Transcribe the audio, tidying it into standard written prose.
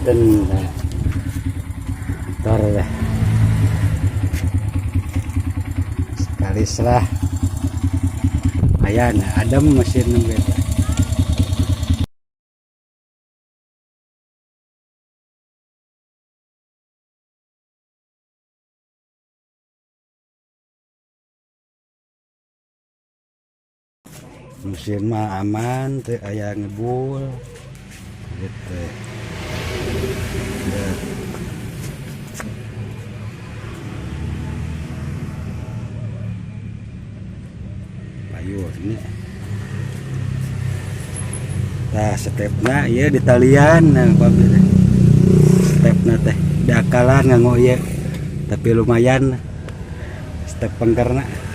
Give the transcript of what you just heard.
Janten nah. Motor dah. Sekali lah. Lumayan, adem mesin gitu. Mesin mah aman, teu aya ngebul gitu ya. Payu ini. Nah, stepna ieu di talian, nah pami stepna teh diakalan nganggo ieu, tapi lumayan step pengkerna.